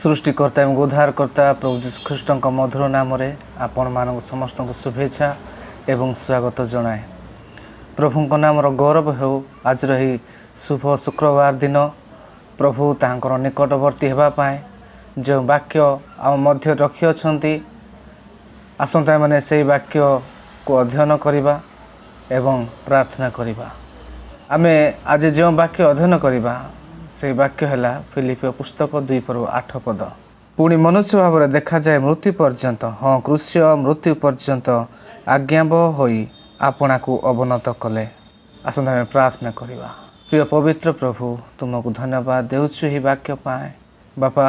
ସୃଷ୍ଟିକର୍ତ୍ତା ଏବଂ ଉଦ୍ଧାରକର୍ତ୍ତା ପ୍ରଭୁ ଯୀଶୁଖ୍ରୀଷ୍ଟଙ୍କ ମଧୁର ନାମରେ ଆପଣମାନଙ୍କୁ ସମସ୍ତଙ୍କୁ ଶୁଭେଚ୍ଛା ଏବଂ ସ୍ୱାଗତ ଜଣାଏ। ପ୍ରଭୁଙ୍କ ନାମର ଗୌରବ ହେଉ। ଆଜିର ଏହି ଶୁଭ ଶୁକ୍ରବାର ଦିନ ପ୍ରଭୁ ତାହାଙ୍କର ନିକଟବର୍ତ୍ତୀ ହେବା ପାଇଁ ଯେଉଁ ବାକ୍ୟ ଆମ ମଧ୍ୟରେ ରଖିଅଛନ୍ତି, ଆସନ୍ତୁ ଆମେ ସେଇ ବାକ୍ୟକୁ ଅଧ୍ୟୟନ କରିବା ଏବଂ ପ୍ରାର୍ଥନା କରିବା। ଆମେ ଆଜି ଯେଉଁ ବାକ୍ୟ ଅଧ୍ୟୟନ କରିବା, ସେଇ ବାକ୍ୟ ହେଲା ଫିଲିପିଓ ପୁସ୍ତକ 2 ପର୍ବ 8 ପଦ। ପୁଣି ମନୁଷ୍ୟ ଭାବରେ ଦେଖାଯାଇ ମୃତ୍ୟୁ ପର୍ଯ୍ୟନ୍ତ, ହଁ, କ୍ରୁଶୀୟ ମୃତ୍ୟୁ ପର୍ଯ୍ୟନ୍ତ ଆଜ୍ଞାବହ ହୋଇ ଆପଣାକୁ ଅବନତ କଲେ। ଆସନ୍ତୁ ଆମେ ପ୍ରାର୍ଥନା କରିବା। ପ୍ରିୟ ପବିତ୍ର ପ୍ରଭୁ, ତୁମକୁ ଧନ୍ୟବାଦ ଦେଉଛୁ ଏହି ବାକ୍ୟ ପାଇଁ। ବାପା,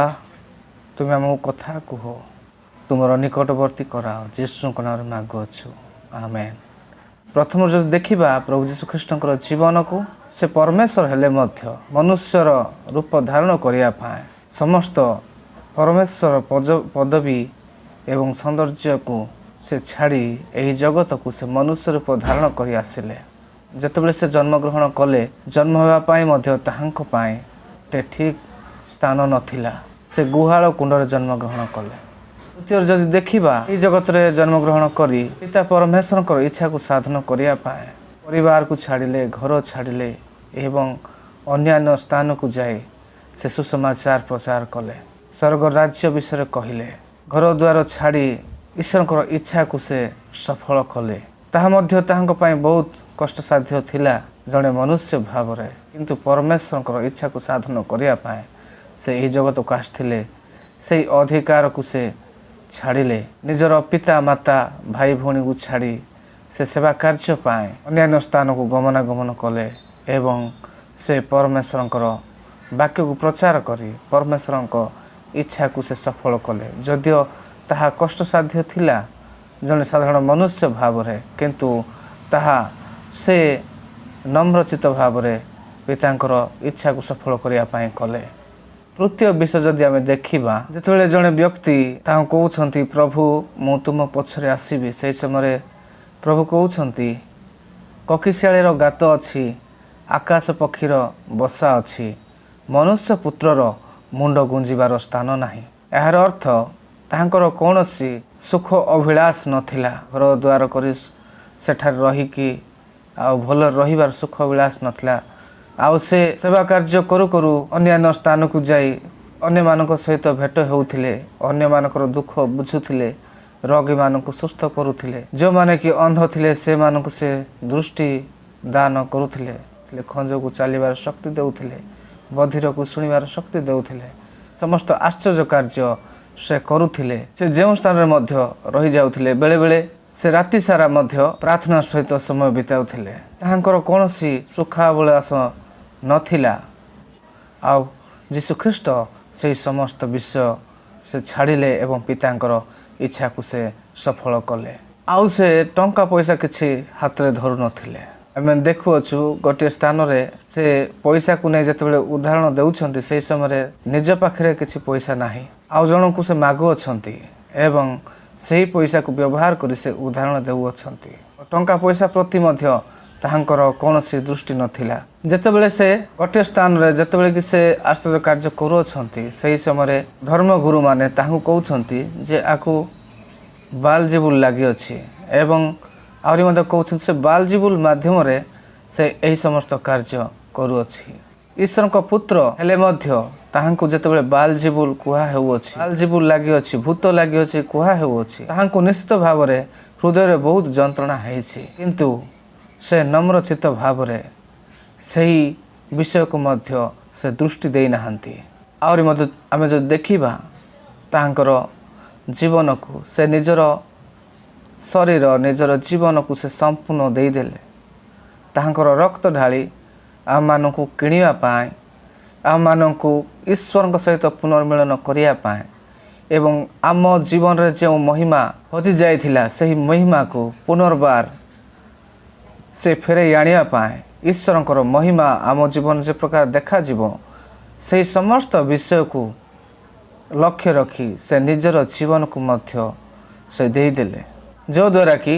ତୁମେ ଆମକୁ କଥା କୁହ, ତୁମର ନିକଟବର୍ତ୍ତୀ କରାଅ। ଯୀଶୁଙ୍କ ନାମରେ ମାଗୁଅଛୁ, ଆମେନ୍। ପ୍ରଥମରୁ ଯଦି ଦେଖିବା ପ୍ରଭୁ ଯୀଶୁଖ୍ରୀଷ୍ଟଙ୍କର ଜୀବନକୁ, ସେ ପରମେଶ୍ୱର ହେଲେ ମଧ୍ୟ ମନୁଷ୍ୟର ରୂପ ଧାରଣ କରିବା ପାଇଁ ସମସ୍ତ ପରମେଶ୍ୱର ପଦବୀ ଏବଂ ସୌନ୍ଦର୍ଯ୍ୟକୁ ସେ ଛାଡ଼ି ଏହି ଜଗତକୁ ସେ ମନୁଷ୍ୟ ରୂପ ଧାରଣ କରି ଆସିଲେ। ଯେତେବେଳେ ସେ ଜନ୍ମଗ୍ରହଣ କଲେ, ଜନ୍ମ ହେବା ପାଇଁ ମଧ୍ୟ ତାହାଙ୍କ ପାଇଁ ଗୋଟେ ଠିକ୍ ସ୍ଥାନ ନଥିଲା। ସେ ଗୁହାଳ କୁଣ୍ଡରେ ଜନ୍ମଗ୍ରହଣ କଲେ। ଦ୍ୱିତୀୟରେ ଯଦି ଦେଖିବା, ଏହି ଜଗତରେ ଜନ୍ମଗ୍ରହଣ କରି ପିତା ପରମେଶ୍ୱରଙ୍କର ଇଚ୍ଛାକୁ ସାଧନ କରିବା ପାଇଁ ପରିବାରକୁ ଛାଡ଼ିଲେ, ଘର ଛାଡ଼ିଲେ ଏବଂ ଅନ୍ୟାନ୍ୟ ସ୍ଥାନକୁ ଯାଇ ସେ ସୁସମାଚାର ପ୍ରଚାର କଲେ, ସ୍ୱର୍ଗ ରାଜ୍ୟ ବିଷୟରେ କହିଲେ। ଘର ଦ୍ୱାର ଛାଡ଼ି ଈଶ୍ୱରଙ୍କର ଇଚ୍ଛାକୁ ସେ ସଫଳ କଲେ। ତାହା ମଧ୍ୟ ତାହାଙ୍କ ପାଇଁ ବହୁତ କଷ୍ଟସାଧ୍ୟ ଥିଲା ଜଣେ ମନୁଷ୍ୟ ଭାବରେ, କିନ୍ତୁ ପରମେଶ୍ୱରଙ୍କର ଇଚ୍ଛାକୁ ସାଧନ କରିବା ପାଇଁ ସେ ଏହି ଜଗତକୁ ଆସିଥିଲେ। ସେଇ ଅଧିକାରକୁ ସେ ଛାଡ଼ିଲେ। ନିଜର ପିତା ମାତା, ଭାଇ ଭଉଣୀକୁ ଛାଡ଼ି ସେ ସେବା କାର୍ଯ୍ୟ ପାଇଁ ଅନ୍ୟାନ୍ୟ ସ୍ଥାନକୁ ଗମନାଗମନ କଲେ ଏବଂ ସେ ପରମେଶ୍ୱରଙ୍କର ବାକ୍ୟକୁ ପ୍ରଚାର କରି ପରମେଶ୍ୱରଙ୍କ ଇଚ୍ଛାକୁ ସେ ସଫଳ କଲେ। ଯଦିଓ ତାହା କଷ୍ଟସାଧ୍ୟ ଥିଲା ଜଣେ ସାଧାରଣ ମନୁଷ୍ୟ ଭାବରେ, କିନ୍ତୁ ତାହା ସେ ନମ୍ରଚିତ ଭାବରେ ପିତାଙ୍କର ଇଚ୍ଛାକୁ ସଫଳ କରିବା ପାଇଁ କଲେ। ତୃତୀୟ ବିଷୟ ଯଦି ଆମେ ଦେଖିବା, ଯେତେବେଳେ ଜଣେ ବ୍ୟକ୍ତି ତାଙ୍କୁ କହୁଛନ୍ତି, "ପ୍ରଭୁ, ମୁଁ ତୁମ ପଛରେ ଆସିବି", ସେହି ସମୟରେ ପ୍ରଭୁ କହୁଛନ୍ତି, "କୋକିଶିଆଳିର ଗାତ ଅଛି, ଆକାଶ ପକ୍ଷୀର ବସା ଅଛି, ମନୁଷ୍ୟ ପୁତ୍ରର ମୁଣ୍ଡ ଗୁଞ୍ଜିବାର ସ୍ଥାନ ନାହିଁ।" ଏହାର ଅର୍ଥ ତାହାଙ୍କର କୌଣସି ସୁଖ ଅଭିଳାଷ ନଥିଲା। ଘର ଦ୍ୱାର କରି ସେଠାରେ ରହିକି ଆଉ ଭଲ ରହିବାର ସୁଖ ଅଭିଳାଷ ନଥିଲା। ଆଉ ସେ ସେବା କାର୍ଯ୍ୟ କରୁ କରୁ ଅନ୍ୟାନ୍ୟ ସ୍ଥାନକୁ ଯାଇ ଅନ୍ୟମାନଙ୍କ ସହିତ ଭେଟ ହେଉଥିଲେ, ଅନ୍ୟମାନଙ୍କର ଦୁଃଖ ବୁଝୁଥିଲେ, ରୋଗୀମାନଙ୍କୁ ସୁସ୍ଥ କରୁଥିଲେ, ଯେଉଁମାନେ କି ଅନ୍ଧ ଥିଲେ ସେମାନଙ୍କୁ ସେ ଦୃଷ୍ଟି ଦାନ କରୁଥିଲେ, ଖଞ୍ଜକୁ ଚାଲିବାର ଶକ୍ତି ଦେଉଥିଲେ, ବଧିରକୁ ଶୁଣିବାର ଶକ୍ତି ଦେଉଥିଲେ। ସମସ୍ତ ଆଶ୍ଚର୍ଯ୍ୟ କାର୍ଯ୍ୟ ସେ କରୁଥିଲେ। ସେ ଯେଉଁ ସ୍ଥାନରେ ମଧ୍ୟ ରହିଯାଉଥିଲେ, ବେଳେବେଳେ ସେ ରାତି ସାରା ମଧ୍ୟ ପ୍ରାର୍ଥନା ସହିତ ସମୟ ବିତାଉଥିଲେ। ତାହାଙ୍କର କୌଣସି ସୁଖାଭିଳାଷ ନଥିଲା। ଆଉ ଯୀଶୁଖ୍ରୀଷ୍ଟ ସେହି ସମସ୍ତ ବିଷୟ ସେ ଛାଡ଼ିଲେ ଏବଂ ପିତାଙ୍କର ଇଚ୍ଛାକୁ ସେ ସଫଳ କଲେ। ଆଉ ସେ ଟଙ୍କା ପଇସା କିଛି ହାତରେ ଧରୁନଥିଲେ। ଆମେ ଦେଖୁଅଛୁ, ଗୋଟିଏ ସ୍ଥାନରେ ସେ ପଇସାକୁ ନେଇ ଯେତେବେଳେ ଉଦାହରଣ ଦେଉଛନ୍ତି, ସେହି ସମୟରେ ନିଜ ପାଖରେ କିଛି ପଇସା ନାହିଁ, ଆଉ ଜଣଙ୍କୁ ସେ ମାଗୁଅଛନ୍ତି ଏବଂ ସେହି ପଇସାକୁ ବ୍ୟବହାର କରି ସେ ଉଦାହରଣ ଦେଉଅଛନ୍ତି। ଟଙ୍କା ପଇସା ପ୍ରତି ମଧ୍ୟ ତାହାଙ୍କର କୌଣସି ଦୃଷ୍ଟି ନଥିଲା। ଯେତେବେଳେ ସେ ଗୋଟିଏ ସ୍ଥାନରେ ଯେତେବେଳେ କି ସେ ଆଶ୍ଚର୍ଯ୍ୟ କାର୍ଯ୍ୟ କରୁଅଛନ୍ତି, ସେହି ସମୟରେ ଧର୍ମଗୁରୁମାନେ ତାହାଙ୍କୁ କହୁଛନ୍ତି ଯେ ଆକୁ ବାଲଜିବୁଲ ଲାଗିଅଛି ଏବଂ ଆହୁରି ମଧ୍ୟ କହୁଛନ୍ତି, ସେ ବାଲଜିବୁଲ ମାଧ୍ୟମରେ ସେ ଏହି ସମସ୍ତ କାର୍ଯ୍ୟ କରୁଅଛି। ଈଶ୍ୱରଙ୍କ ପୁତ୍ର ହେଲେ ମଧ୍ୟ ତାହାଙ୍କୁ ଯେତେବେଳେ ବାଲଜିବୁଲ କୁହା ହେଉଅଛି, ବାଲଜିବୁଲ ଲାଗିଅଛି, ଭୂତ ଲାଗିଅଛି କୁହା ହେଉଅଛି, ତାହାଙ୍କୁ ନିଶ୍ଚିତ ଭାବରେ ହୃଦୟରେ ବହୁତ ଯନ୍ତ୍ରଣା ହେଇଛି। କିନ୍ତୁ ସେ ନମ୍ରଚିତ ଭାବରେ ସେହି ବିଷୟକୁ ମଧ୍ୟ ସେ ଦୃଷ୍ଟି ଦେଇନାହାନ୍ତି। ଆହୁରି ମଧ୍ୟ ଆମେ ଯଦି ଦେଖିବା ତାହାଙ୍କର ଜୀବନକୁ, ସେ ନିଜର ଶରୀର, ନିଜର ଜୀବନକୁ ସେ ସମ୍ପୂର୍ଣ୍ଣ ଦେଇଦେଲେ। ତାହାଙ୍କର ରକ୍ତ ଢାଳି ଆମମାନଙ୍କୁ କିଣିବା ପାଇଁ, ଆମମାନଙ୍କୁ ଈଶ୍ୱରଙ୍କ ସହିତ ପୁନର୍ମିଳନ କରିବା ପାଇଁ ଏବଂ ଆମ ଜୀବନରେ ଯେଉଁ ମହିମା ହଜି ଯାଇଥିଲା, ସେହି ମହିମାକୁ ପୁନର୍ବାର ସେ ଫେରାଇ ଆଣିବା ପାଇଁ, ଈଶ୍ୱରଙ୍କର ମହିମା ଆମ ଜୀବନ ଯେ ପ୍ରକାର ଦେଖାଯିବ, ସେହି ସମସ୍ତ ବିଷୟକୁ ଲକ୍ଷ୍ୟ ରଖି ସେ ନିଜର ଜୀବନକୁ ମଧ୍ୟ ସେ ଦେଇଦେଲେ, ଯଦ୍ୱାରା କି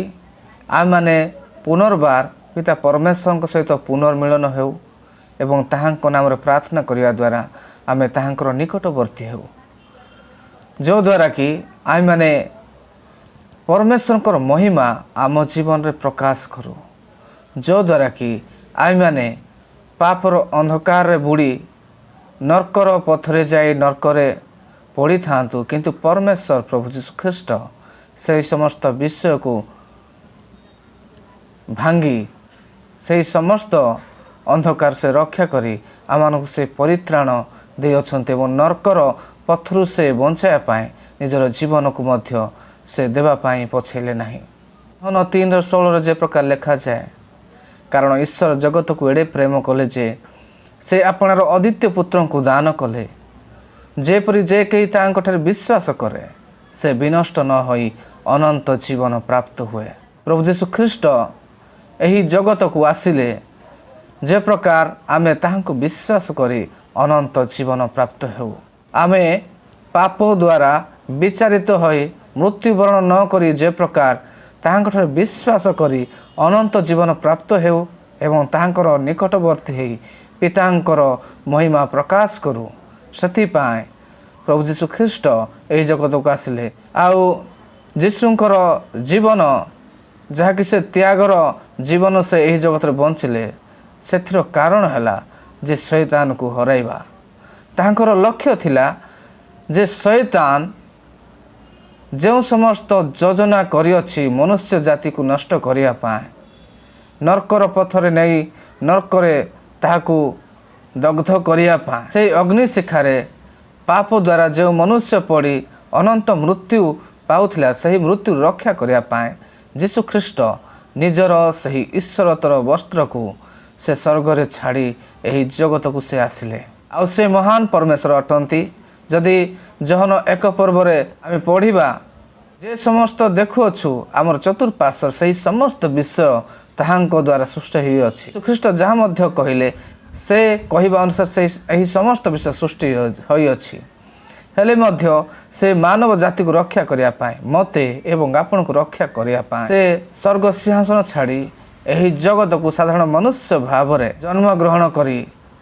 ଆମେମାନେ ପୁନର୍ବାର ପିତା ପରମେଶ୍ୱରଙ୍କ ସହିତ ପୁନର୍ମିଳନ ହେଉ ଏବଂ ତାହାଙ୍କ ନାମରେ ପ୍ରାର୍ଥନା କରିବା ଦ୍ୱାରା ଆମେ ତାହାଙ୍କର ନିକଟବର୍ତ୍ତୀ ହେଉ। ଯେଉଁଦ୍ୱାରା କି ଆମେମାନେ ପରମେଶ୍ୱରଙ୍କର ମହିମା ଆମ ଜୀବନରେ ପ୍ରକାଶ କରୁ, ଯେଉଁଦ୍ୱାରା କି ଆମେମାନେ ପାପର ଅନ୍ଧକାରରେ ବୁଡ଼ି ନର୍କର ପଥରେ ଯାଇ ନର୍କରେ ପଡ଼ିଥାନ୍ତୁ, କିନ୍ତୁ ପରମେଶ୍ୱର ପ୍ରଭୁ ଯୀଶୁ ଖ୍ରୀଷ୍ଟ ସେହି ସମସ୍ତ ବିଷୟକୁ ଭାଙ୍ଗି, ସେହି ସମସ୍ତ ଅନ୍ଧକାର ସେ ରକ୍ଷା କରି ଆମମାନଙ୍କୁ ସେ ପରିତ୍ରାଣ ଦେଇଅଛନ୍ତି ଏବଂ ନର୍କର ପଥରୁ ସେ ବଞ୍ଚାଇବା ପାଇଁ ନିଜର ଜୀବନକୁ ମଧ୍ୟ ସେ ଦେବା ପାଇଁ ପଛେଇଲେ ନାହିଁ। ଯୋହନ 3:16ରେ ଯେ ପ୍ରକାର ଲେଖାଯାଏ, "କାରଣ ଈଶ୍ୱର ଜଗତକୁ ଏଡ଼େ ପ୍ରେମ କଲେ ଯେ ସେ ଆପଣାର ଅଦ୍ୱିତୀୟ ପୁତ୍ରଙ୍କୁ ଦାନ କଲେ, ଯେପରି ଯେ କେହି ତାଙ୍କଠାରେ ବିଶ୍ୱାସ କରେ, ସେ ବିନଷ୍ଟ ନ ହୋଇ ଅନନ୍ତ ଜୀବନ ପ୍ରାପ୍ତ ହୁଏ।" ପ୍ରଭୁ ଯୀଶୁ ଖ୍ରୀଷ୍ଟ ଏହି ଜଗତକୁ ଆସିଲେ ଯେ ପ୍ରକାର ଆମେ ତାହାଙ୍କୁ ବିଶ୍ୱାସ କରି ଅନନ୍ତ ଜୀବନ ପ୍ରାପ୍ତ ହେଉ। ଆମେ ପାପ ଦ୍ୱାରା ବିଚାରିତ ହୋଇ ମୃତ୍ୟୁବରଣ ନ କରି ଯେ ପ୍ରକାର ତାହାଙ୍କଠାରେ ବିଶ୍ୱାସ କରି ଅନନ୍ତ ଜୀବନ ପ୍ରାପ୍ତ ହେଉ ଏବଂ ତାହାଙ୍କର ନିକଟବର୍ତ୍ତୀ ହେଇ ପିତାଙ୍କର ମହିମା ପ୍ରକାଶ କରୁ, ସେଥିପାଇଁ ପ୍ରଭୁ ଯୀଶୁ ଖ୍ରୀଷ୍ଟ ଏହି ଜଗତକୁ ଆସିଲେ। ଆଉ ଯୀଶୁଙ୍କର ଜୀବନ, ଯାହାକି ସେ ତ୍ୟାଗର ଜୀବନ ସେ ଏହି ଜଗତରେ ବଞ୍ଚିଲେ, ସେଥିର କାରଣ ହେଲା ଯେ ଶୈତାନକୁ ହରାଇବା। ତାଙ୍କର ଲକ୍ଷ୍ୟ ଥିଲା ଯେ ଶୈତାନ ଯେଉଁ ସମସ୍ତ ଯୋଜନା କରିଅଛି ମନୁଷ୍ୟ ଜାତିକୁ ନଷ୍ଟ କରିବା ପାଇଁ, ନର୍କର ପଥରେ ନେଇ ନର୍କରେ ତାହାକୁ ଦଗ୍ଧ କରିବା ପାଇଁ, ସେଇ ଅଗ୍ନିଶିଖାରେ ପାପ ଦ୍ୱାରା ଯେଉଁ ମନୁଷ୍ୟ ପଡ଼ି ଅନନ୍ତ ମୃତ୍ୟୁ ପାଉଥିଲା, ସେହି ମୃତ୍ୟୁ ରକ୍ଷା କରିବା ପାଇଁ ଯୀଶୁଖ୍ରୀଷ୍ଟ ନିଜର ସେହି ଈଶ୍ୱରତ୍ୱର ବସ୍ତ୍ରକୁ ସେ ସ୍ୱର୍ଗରେ ଛାଡ଼ି ଏହି ଜଗତକୁ ସେ ଆସିଲେ। ଆଉ ସେ ମହାନ ପରମେଶ୍ୱର ଅଟନ୍ତି। ଯଦି ଯୋହନ 1 ପର୍ବରେ ଆମେ ପଢ଼ିବା, ଯେ ସମସ୍ତ ଦେଖୁଅଛୁ ଆମର ଚତୁର୍ପାର୍ଶ୍ୱ, ସେହି ସମସ୍ତ ବିଷୟ ତାହାଙ୍କ ଦ୍ୱାରା ସୃଷ୍ଟି ହୋଇଅଛି। ଖ୍ରୀଷ୍ଟ ଯାହା ମଧ୍ୟ କହିଲେ, ସେ କହିବା ଅନୁସାରେ ସେହି ଏହି ସମସ୍ତ ବିଷୟ ସୃଷ୍ଟି ହୋଇଅଛି। ହେଲେ ମଧ୍ୟ ସେ ମାନବ ଜାତିକୁ ରକ୍ଷା କରିବା ପାଇଁ, ମୋତେ ଏବଂ ଆପଣଙ୍କୁ ରକ୍ଷା କରିବା ପାଇଁ, ସେ ସ୍ୱର୍ଗ ସିଂହାସନ ଛାଡ଼ି ଏହି ଜଗତକୁ ସାଧାରଣ ମନୁଷ୍ୟ ଭାବରେ ଜନ୍ମଗ୍ରହଣ କରି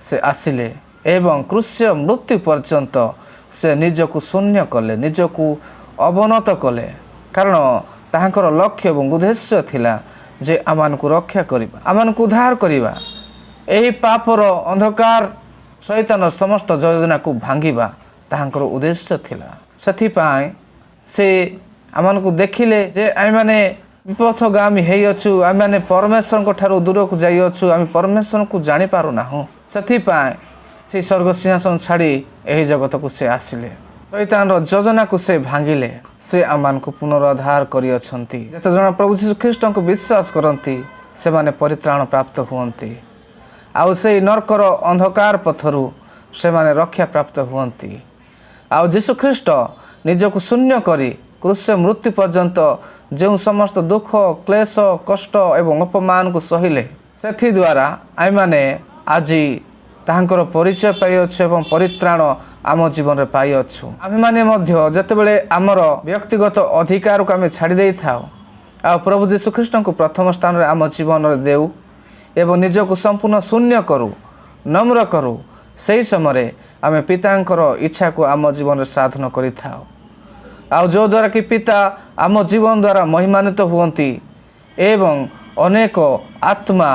ସେ ଆସିଲେ ଏବଂ କ୍ରୁଶୀୟ ମୃତ୍ୟୁ ପର୍ଯ୍ୟନ୍ତ ସେ ନିଜକୁ ଶୂନ୍ୟ କଲେ, ନିଜକୁ ଅବନତ କଲେ। କାରଣ ତାହାଙ୍କର ଲକ୍ଷ୍ୟ ଏବଂ ଉଦ୍ଦେଶ୍ୟ ଥିଲା ଯେ ଆମମାନଙ୍କୁ ରକ୍ଷା କରିବା, ଆମମାନଙ୍କୁ ଉଦ୍ଧାର କରିବା, ଏହି ପାପର ଅନ୍ଧକାର ଶୈତାନର ସମସ୍ତ ଯୋଜନାକୁ ଭାଙ୍ଗିବା ତାହାଙ୍କର ଉଦ୍ଦେଶ୍ୟ ଥିଲା। ସେଥିପାଇଁ ସେ ଆମମାନଙ୍କୁ ଦେଖିଲେ ଯେ ଆମେମାନେ ବିପଥଗାମୀ ହେଇଅଛୁ, ଆମେମାନେ ପରମେଶ୍ୱରଙ୍କ ଠାରୁ ଦୂରକୁ ଯାଇଅଛୁ, ଆମେ ପରମେଶ୍ୱରଙ୍କୁ ଜାଣିପାରୁନାହୁଁ। ସେଥିପାଇଁ ସେଇ ସ୍ୱର୍ଗ ସିଂହାସନ ଛାଡ଼ି ଏହି ଜଗତକୁ ସେ ଆସିଲେ। ଶୈତାନର ଯୋଜନାକୁ ସେ ଭାଙ୍ଗିଲେ। ସେ ଆମମାନଙ୍କୁ ପୁନରୁଦ୍ଧାର କରିଅଛନ୍ତି। ଯେତେ ଜଣ ପ୍ରଭୁ ଯୀଶୁ ଖ୍ରୀଷ୍ଟଙ୍କୁ ବିଶ୍ୱାସ କରନ୍ତି, ସେମାନେ ପରିତ୍ରାଣ ପ୍ରାପ୍ତ ହୁଅନ୍ତି ଆଉ ସେଇ ନର୍କର ଅନ୍ଧକାର ପଥରୁ ସେମାନେ ରକ୍ଷା ପ୍ରାପ୍ତ ହୁଅନ୍ତି। ଆଉ ଯୀଶୁଖ୍ରୀଷ୍ଟ ନିଜକୁ ଶୂନ୍ୟ କରି କ୍ରୁଶ ମୃତ୍ୟୁ ପର୍ଯ୍ୟନ୍ତ ଯେଉଁ ସମସ୍ତ ଦୁଃଖ, କ୍ଲେଶ, କଷ୍ଟ ଏବଂ ଅପମାନକୁ ସହିଲେ, ସେଥିଦ୍ୱାରା ଆମେମାନେ ଆଜି ତାହାଙ୍କର ପରିଚୟ ପାଇଅଛୁ ଏବଂ ପରିତ୍ରାଣ ଆମ ଜୀବନରେ ପାଇଅଛୁ। ଆମେମାନେ ମଧ୍ୟ ଯେତେବେଳେ ଆମର ବ୍ୟକ୍ତିଗତ ଅଧିକାରକୁ ଆମେ ଛାଡ଼ି ଦେଇଥାଉ ଆଉ ପ୍ରଭୁ ଯୀଶୁଖ୍ରୀଷ୍ଟଙ୍କୁ ପ୍ରଥମ ସ୍ଥାନରେ ଆମ ଜୀବନରେ ଦେଉ ଏବଂ ନିଜକୁ ସମ୍ପୂର୍ଣ୍ଣ ଶୂନ୍ୟ କରୁ, ନମ୍ର କରୁ, ସେହି ସମୟରେ ଆମେ ପିତାଙ୍କର ଇଚ୍ଛାକୁ ଆମ ଜୀବନରେ ସାଧନ କରିଥାଉ। ଆଉ ଯେଉଁଦ୍ୱାରା କି ପିତା ଆମ ଜୀବନ ଦ୍ୱାରା ମହିମାନ୍ୱିତ ହୁଅନ୍ତି ଏବଂ ଅନେକ ଆତ୍ମା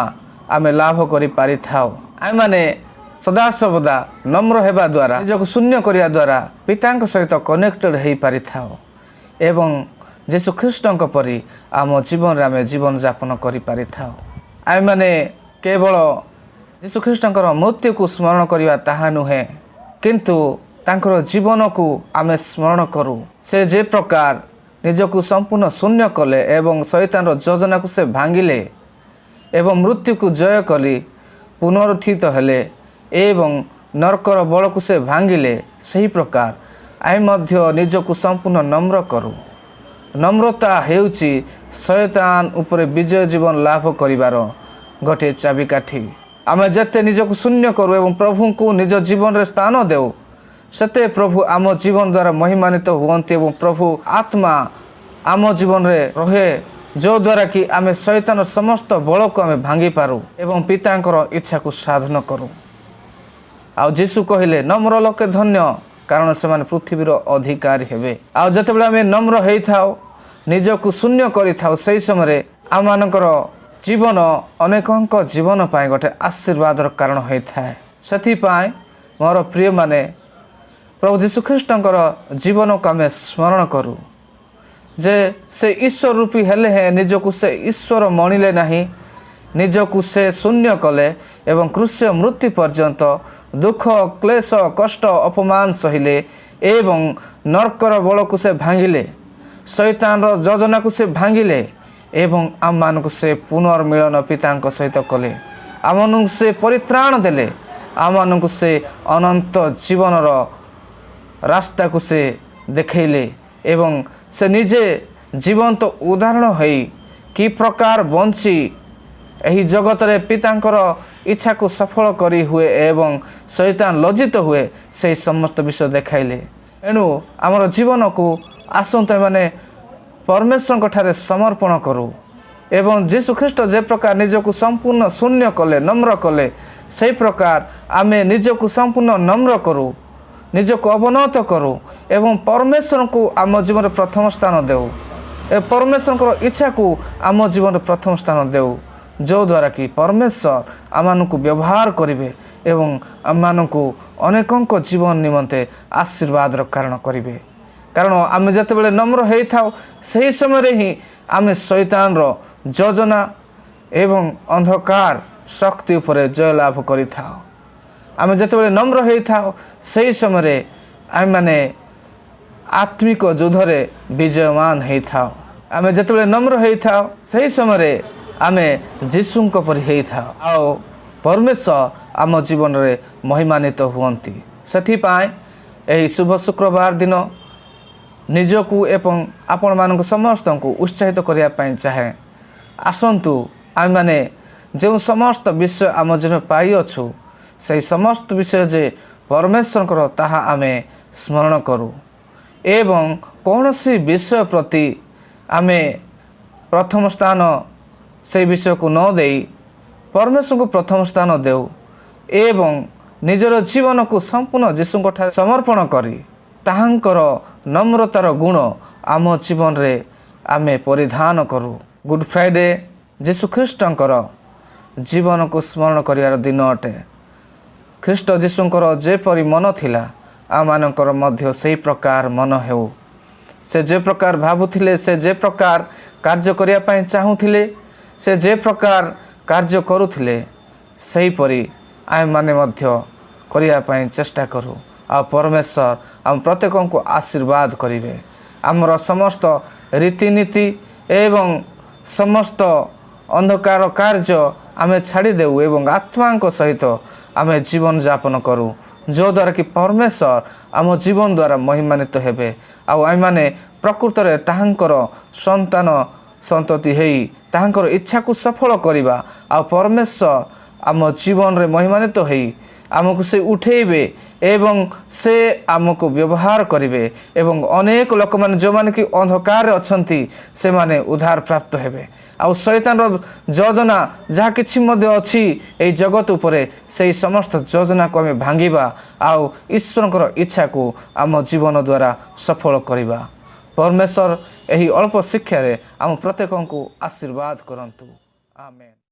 ଆମେ ଲାଭ କରିପାରିଥାଉ। ଆମେମାନେ ସଦାସର୍ବଦା ନମ୍ର ହେବା ଦ୍ୱାରା, ନିଜକୁ ଶୂନ୍ୟ କରିବା ଦ୍ୱାରା ପିତାଙ୍କ ସହିତ କନେକ୍ଟେଡ଼ ହୋଇପାରିଥାଉ ଏବଂ ଯୀଶୁ ଖ୍ରୀଷ୍ଟଙ୍କ ପରି ଆମ ଜୀବନରେ ଆମେ ଜୀବନଯାପନ କରିପାରିଥାଉ। ଆମେମାନେ କେବଳ ଯୀଶୁଖ୍ରୀଷ୍ଟଙ୍କର ମୃତ୍ୟୁକୁ ସ୍ମରଣ କରିବା ତାହା ନୁହେଁ, କିନ୍ତୁ ତାଙ୍କର ଜୀବନକୁ ଆମେ ସ୍ମରଣ କରୁ। ସେ ଯେ ପ୍ରକାର ନିଜକୁ ସମ୍ପୂର୍ଣ୍ଣ ଶୂନ୍ୟ କଲେ ଏବଂ ଶୈତାନର ଯୋଜନାକୁ ସେ ଭାଙ୍ଗିଲେ ଏବଂ ମୃତ୍ୟୁକୁ ଜୟ କରି ପୁନରୁତ୍ଥିତ ହେଲେ ଏବଂ ନର୍କର ବଳକୁ ସେ ଭାଙ୍ଗିଲେ, ସେହି ପ୍ରକାର ଆମେ ମଧ୍ୟ ନିଜକୁ ସମ୍ପୂର୍ଣ୍ଣ ନମ୍ର କରୁ। ନମ୍ରତା ହେଉଛି ଶୟତାନ ଉପରେ ବିଜୟ ଜୀବନ ଲାଭ କରିବାର ଗୋଟିଏ ଚାବିକାଠି। ଆମେ ଯେତେ ନିଜକୁ ଶୂନ୍ୟ କରୁ ଏବଂ ପ୍ରଭୁଙ୍କୁ ନିଜ ଜୀବନରେ ସ୍ଥାନ ଦେଉ, ସେତେ ପ୍ରଭୁ ଆମ ଜୀବନ ଦ୍ୱାରା ମହିମାନ୍ୱିତ ହୁଅନ୍ତି ଏବଂ ପ୍ରଭୁ ଆତ୍ମା ଆମ ଜୀବନରେ ରହେ, ଯେଉଁଦ୍ୱାରା କି ଆମେ ଶୈତାନ ସମସ୍ତ ବଳକୁ ଆମେ ଭାଙ୍ଗିପାରୁ ଏବଂ ପିତାଙ୍କର ଇଚ୍ଛାକୁ ସାଧନ କରୁ। ଆଉ ଯୀଶୁ କହିଲେ, "ନମ୍ର ଲୋକେ ଧନ୍ୟ।" କାରଣ ସେମାନେ ପୃଥିବୀର ଅଧିକାରୀ ହେବେ। ଆଉ ଯେତେବେଳେ ଆମେ ନମ୍ର ହେଇଥାଉ, ନିଜକୁ ଶୂନ୍ୟ କରିଥାଉ, ସେହି ସମୟରେ ଆମମାନଙ୍କର ଜୀବନ ଅନେକଙ୍କ ଜୀବନ ପାଇଁ ଗୋଟେ ଆଶୀର୍ବାଦର କାରଣ ହୋଇଥାଏ। ସେଥିପାଇଁ ମୋର ପ୍ରିୟମାନେ, ପ୍ରଭୁ ଯୀଶୁଖ୍ରୀଷ୍ଟଙ୍କର ଜୀବନକୁ ଆମେ ସ୍ମରଣ କରୁ ଯେ ସେ ଈଶ୍ୱର ରୂପୀ ହେଲେ ହେଁ ନିଜକୁ ସେ ଈଶ୍ୱର ମଣିଲେ ନାହିଁ। ନିଜକୁ ସେ ଶୂନ୍ୟ କଲେ ଏବଂ କ୍ରୁଶ ମୃତ୍ୟୁ ପର୍ଯ୍ୟନ୍ତ ଦୁଃଖ, କ୍ଲେଶ, କଷ୍ଟ, ଅପମାନ ସହିଲେ ଏବଂ ନର୍କର ବଳକୁ ସେ ଭାଙ୍ଗିଲେ, ଶୈତାନର ଯୋଜନାକୁ ସେ ଭାଙ୍ଗିଲେ ଏବଂ ଆମମାନଙ୍କୁ ସେ ପୁନର୍ମିଳନ ପିତାଙ୍କ ସହିତ କଲେ। ଆମମାନଙ୍କୁ ସେ ପରିତ୍ରାଣ ଦେଲେ। ଆମମାନଙ୍କୁ ସେ ଅନନ୍ତ ଜୀବନର ରାସ୍ତାକୁ ସେ ଦେଖେଇଲେ ଏବଂ ସେ ନିଜେ ଜୀବନ୍ତ ଉଦାହରଣ ହୋଇ କି ପ୍ରକାର ବଞ୍ଚି ଏହି ଜଗତରେ ପିତାଙ୍କର ଇଚ୍ଛାକୁ ସଫଳ କରି ହୁଏ ଏବଂ ଶୈତାନ ଲଜ୍ଜିତ ହୁଏ, ସେହି ସମସ୍ତ ବିଷୟ ଦେଖାଇଲେ। ଏଣୁ ଆମର ଜୀବନକୁ ଆସନ୍ତୁ ଏମାନେ ପରମେଶ୍ୱରଙ୍କ ଠାରେ ସମର୍ପଣ କରୁ ଏବଂ ଯୀଶୁ ଖ୍ରୀଷ୍ଟ ଯେ ପ୍ରକାର ନିଜକୁ ସମ୍ପୂର୍ଣ୍ଣ ଶୂନ୍ୟ କଲେ, ନମ୍ର କଲେ, ସେହି ପ୍ରକାର ଆମେ ନିଜକୁ ସମ୍ପୂର୍ଣ୍ଣ ନମ୍ର କରୁ, ନିଜକୁ ଅବନତ କରୁ ଏବଂ ପରମେଶ୍ୱରଙ୍କୁ ଆମ ଜୀବନରେ ପ୍ରଥମ ସ୍ଥାନ ଦେଉ ଏ ପରମେଶ୍ୱରଙ୍କର ଇଚ୍ଛାକୁ ଆମ ଜୀବନରେ ପ୍ରଥମ ସ୍ଥାନ ଦେଉ, ଯେଉଁଦ୍ୱାରା କି ପରମେଶ୍ୱର ଆମମାନଙ୍କୁ ବ୍ୟବହାର କରିବେ ଏବଂ ଆମମାନଙ୍କୁ ଅନେକଙ୍କ ଜୀବନ ନିମନ୍ତେ ଆଶୀର୍ବାଦର କାରଣ କରିବେ। କାରଣ ଆମେ ଯେତେବେଳେ ନମ୍ର ହେଇଥାଉ, ସେହି ସମୟରେ ହିଁ ଆମେ ଶୈତାନର ଯୋଜନା ଏବଂ ଅନ୍ଧକାର ଶକ୍ତି ଉପରେ ଜୟଲାଭ କରିଥାଉ। ଆମେ ଯେତେବେଳେ ନମ୍ର ହେଇଥାଉ, ସେହି ସମୟରେ ଆମେମାନେ ଆତ୍ମିକ ଯୁଦ୍ଧରେ ବିଜୟମାନ ହେଇଥାଉ। ଆମେ ଯେତେବେଳେ ନମ୍ର ହେଇଥାଉ, ସେହି ସମୟରେ ଆମେ ଯୀଶୁଙ୍କ ପରି ହେଇଥାଉ ଆଉ ପରମେଶ୍ୱର ଆମ ଜୀବନରେ ମହିମାନିତ ହୁଅନ୍ତି। ସେଥିପାଇଁ ଏହି ଶୁଭ ଶୁକ୍ରବାର ଦିନ ନିଜକୁ ଏବଂ ଆପଣମାନଙ୍କୁ ସମସ୍ତଙ୍କୁ ଉତ୍ସାହିତ କରିବା ପାଇଁ ଚାହେଁ। ଆସନ୍ତୁ, ଆମେମାନେ ଯେଉଁ ସମସ୍ତ ବିଷୟ ଆମ ଜୀବନରେ ପାଇଅଛୁ, ସେହି ସମସ୍ତ ବିଷୟ ଯେ ପରମେଶ୍ୱରଙ୍କର, ତାହା ଆମେ ସ୍ମରଣ କରୁ ଏବଂ କୌଣସି ବିଷୟ ପ୍ରତି ଆମେ ପ୍ରଥମ ସ୍ଥାନ ସେଇ ବିଷୟକୁ ନ ଦେଇ ପରମେଶ୍ୱରଙ୍କୁ ପ୍ରଥମ ସ୍ଥାନ ଦେଉ ଏବଂ ନିଜର ଜୀବନକୁ ସମ୍ପୂର୍ଣ୍ଣ ଯୀଶୁଙ୍କ ଠାରେ ସମର୍ପଣ କରି ତାହାଙ୍କର ନମ୍ରତାର ଗୁଣ ଆମ ଜୀବନରେ ଆମେ ପରିଧାନ କରୁ। ଗୁଡ୍ ଫ୍ରାଇଡ଼େ ଯୀଶୁଖ୍ରୀଷ୍ଟଙ୍କର ଜୀବନକୁ ସ୍ମରଣ କରିବାର ଦିନ ଅଟେ। ଖ୍ରୀଷ୍ଟ ଯୀଶୁଙ୍କର ଯେପରି ମନ ଥିଲା, ଆମମାନଙ୍କର ମଧ୍ୟ ସେହି ପ୍ରକାର ମନ ହେଉ। ସେ ଯେ ପ୍ରକାର ଭାବୁଥିଲେ, ସେ ଯେ ପ୍ରକାର କାର୍ଯ୍ୟ କରିବା ପାଇଁ ଚାହୁଁଥିଲେ, ସେ ଯେ ପ୍ରକାର କାର୍ଯ୍ୟ କରୁଥିଲେ, ସେହିପରି ଆମେମାନେ ମଧ୍ୟ କରିବା ପାଇଁ ଚେଷ୍ଟା କରୁ ଆଉ ପରମେଶ୍ୱର ଆମ ପ୍ରତ୍ୟେକଙ୍କୁ ଆଶୀର୍ବାଦ କରିବେ। ଆମର ସମସ୍ତ ରୀତିନୀତି ଏବଂ ସମସ୍ତ ଅନ୍ଧକାର କାର୍ଯ୍ୟ ଆମେ ଛାଡ଼ିଦେଉ ଏବଂ ଆତ୍ମାଙ୍କ ସହିତ ଆମେ ଜୀବନଯାପନ କରୁ, ଯେଉଁଦ୍ୱାରା କି ପରମେଶ୍ୱର ଆମ ଜୀବନ ଦ୍ୱାରା ମହିମାନିତ ହେବେ ଆଉ ଆମେମାନେ ପ୍ରକୃତରେ ତାହାଙ୍କର ସନ୍ତାନ ସନ୍ତତି ହେଇ ତାହାଙ୍କର ଇଚ୍ଛାକୁ ସଫଳ କରିବା ଆଉ ପରମେଶ୍ୱର ଆମ ଜୀବନରେ ମହିମାନିତ ହେଇ ଆମକୁ ସେ ଉଠେଇବେ ଏବଂ ସେ ଆମକୁ ବ୍ୟବହାର କରିବେ ଏବଂ ଅନେକ ଲୋକମାନେ ଯେଉଁମାନେ କି ଅନ୍ଧକାରରେ ଅଛନ୍ତି, ସେମାନେ ଉଦ୍ଧାର ପ୍ରାପ୍ତ ହେବେ। ଆଉ ଶୈତାନର ଯୋଜନା ଯାହା କିଛି ମଧ୍ୟ ଅଛି ଏହି ଜଗତ ଉପରେ, ସେହି ସମସ୍ତ ଯୋଜନାକୁ ଆମେ ଭାଙ୍ଗିବା ଆଉ ଈଶ୍ୱରଙ୍କର ଇଚ୍ଛାକୁ ଆମ ଜୀବନ ଦ୍ୱାରା ସଫଳ କରିବା। ପରମେଶ୍ୱର ଏହି ଅଳ୍ପ ଶିକ୍ଷାରେ ଆମ ପ୍ରତ୍ୟେକଙ୍କୁ ଆଶୀର୍ବାଦ କରନ୍ତୁ। ଆମେନ୍।